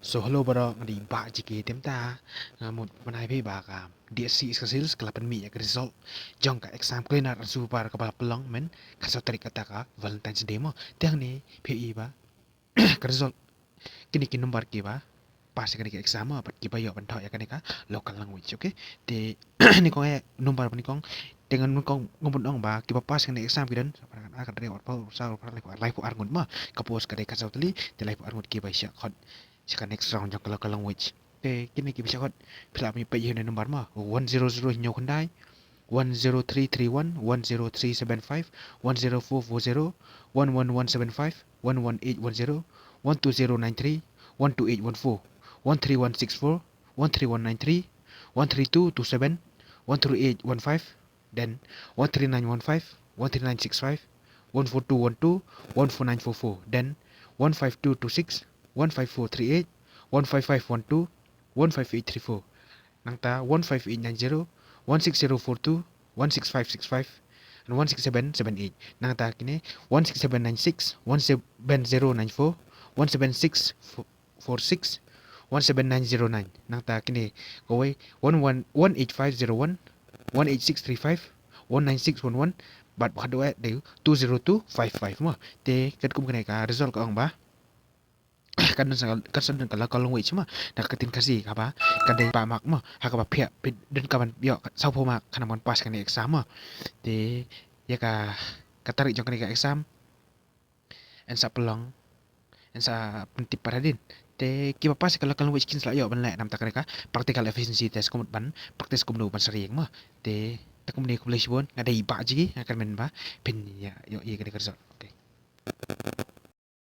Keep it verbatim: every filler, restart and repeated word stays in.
So hello baroh, nga dei Bah G K. Te mynta nga mut ban ai phi ba ka D S C East Khasi Hills ka la pynmih ïa ka result jong ka exam cleaner and supervisor kaba la pynlong mynne ka saw tarik kata ka Valentine's Day mo. Te hangne phi ïohi ba ka result, kine ki number kiba pass ïa kane ka exam mo, bad kiba ïoh ban thoh ïa kane ka local language, okay? Te nyngkong eh number ba nyngkong, te nga nyngkong nga bun ong ba kiba pass ïa kane ka exam ki don sa phra ngan ar, ka dei ar, phra saw, phra laiphew ar, laiphew ar ngut mo. Ka post ka dei ka saw tylli, te laiphew ar ngut kiba shah khot sha ka next round jong ka local language. Te kine kiba shah khot, phi lah ban peit ïa une number mo, one zero zero hynñiew khyndai, one zero three three one, one zero three seven five, one zero four four zero, one one one seven five, one one eight one zero, one two zero nine three, one two eight one four, one three one six four, one three one nine three, one three two two seven, one three eight one five, then one three nine one five, one three nine six five, one four two one two, one four nine four four, then one five two two six, one five four three eight, one five five one two, one five eight three four. Nangta one five eight nine zero, one six zero four two, one six five six five, and one six seven seven eight. Nangta kine one six seven nine six, one seven zero nine four, one seven six four six, one seven nine zero nine. Nangta kine kawei one one, one eight five zero one, one eight six three five, one nine six one one, bad ba haduh eh dei two zero two five five mo. Te katkum kane ka result ka ong ba ka don sa, ka sa don ka local language mo, da ka ktien Khasi kaba ka dei phra mark mo, ha kaba phi ïoh, phi donkam ban ïoh sawphew mark khnang ban pass kane ka exam mo. Te ïa ka, ka tarik jong kane ka exam yn sa pynlong, yn sa pyntip pat hadien. Te kiba pass ïa ka local language kin sa lah ïoh ban leh namar kane ka practical efficiency test, ka mut ban practice kumno ban syrïang mo. Te tang kumne, khublei shibun, nga dei Bah G K, nga kyrmen ba phin ïa ïohi ïa kane ka result. Okay.